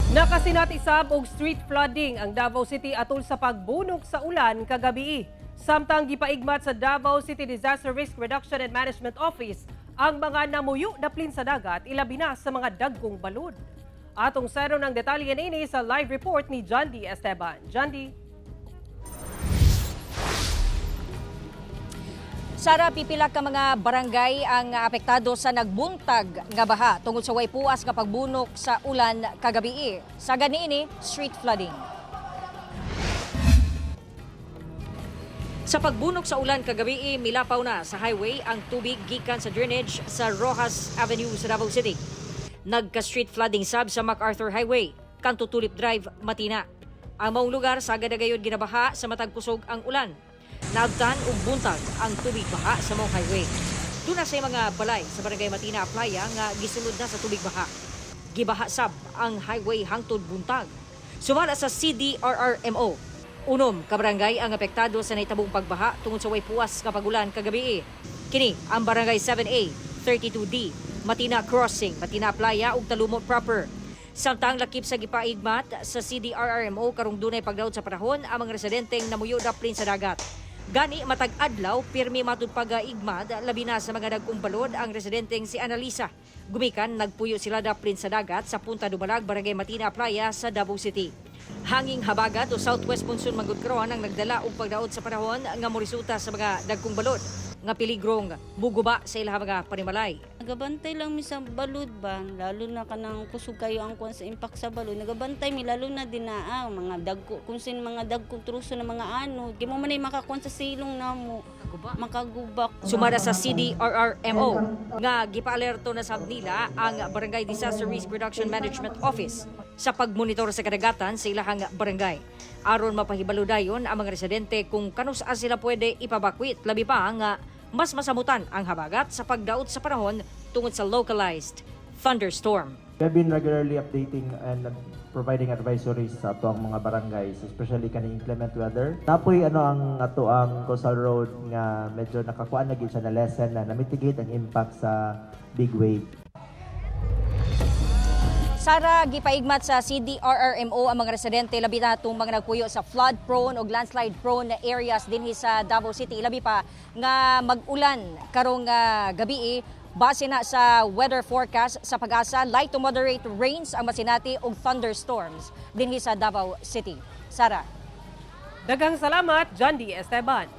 Nakasinati sab og street flooding ang Davao City atol sa pagbunok sa ulan kagabi. Samtang gipaigmat sa Davao City Disaster Risk Reduction and Management Office ang mga namuyo daplin sa dagat, ilabi na sa mga dagkong balod. Atong sayran ang detalye niini sa live report ni John D. Esteban. John D. Sara, pipila ka mga barangay ang apektado sa nagbuntag nga baha tungod sa way puas nga pagbunok sa ulan kagabi. Sa ganiini, street flooding. Sa pagbunok sa ulan kagabi, milapaw na sa highway ang tubig gikan sa drainage sa Rojas Avenue sa Davao City. Nagka-street flooding sab sa MacArthur Highway, Kanto Tulip Drive, Matina. Ang maong lugar sa gayud ginabaha sa matag kusog ang ulan. Naabtan og buntag ang tubig baha sa maong highway. Duna say mga balay sa Barangay Matina Aplaya nga gisulod na sa tubig baha. Gibaha sab ang highway hangtod buntag. Sumala sa CDRRMO, 6 ka barangay ang apektado sa nahitabong pagbaha tungod sa way puwas nga pagulan kagabi. Kini ang Barangay 7A, 32D, Matina Crossing, Matina Playa ug Talumo proper. Samtang lakip sa gipaigmat sa CDRRMO karong dunay pagdaot sa panahon ang mga residenteng namuyo daplin sa dagat. Gani matag adlaw pirmi matud pagaigmad, labi na sa mga dagkong balod, ang residenteng si Analisa. Gumikan nagpuyo sila daplin sa dagat sa Punta Dumalag, Barangay Matina Playa sa Davao City. Hanging habagat o southwest monsoon manggod karon ang nagdala og pagdaot sa panahon nga moresulta sa mga dagkong balod nga piligrong muguba sa ilang mga panimalay. Nagabantay lang mi sa balud ba, lalo na kanang kusog kayo ang kuan sa impact sa balud. Nagabantay mi lalo na dinaa mga dagko kung sin mga dagkong truso na mga ano, di mo man ay makakuan sa silong namo, makagubak. Sumala sa CDRRMO nga gipaalerto na sab nila ang Barangay Disaster Risk Reduction Management Office sa pagmonitor sa kadagatan sa ilahang barangay. Aron mapahibalo dayon ang mga residente kung kanusa sila pwede ipabakwit, labi pa nga mas masamutan ang habagat sa pagdaot sa panahon tungod sa localized thunderstorm. We have been regularly updating and providing advisories sa ato ang mga barangays, especially kaning inclement weather. Napoy ano ang ato ang coastal road nga medyo nakakuan na gyud siya na lesson na na-mitigate ang impact sa big wave. Sara, gipaigmat sa CDRRMO ang mga residente, labi na itong mga nagpuyo sa flood-prone o landslide-prone areas dinhi sa Davao City. Labi pa nga mag-ulan karong gabi. Base na sa weather forecast sa PAGASA, light to moderate rains ang masinati og thunderstorms dinhi sa Davao City. Sara. Daghang salamat, John D. Esteban.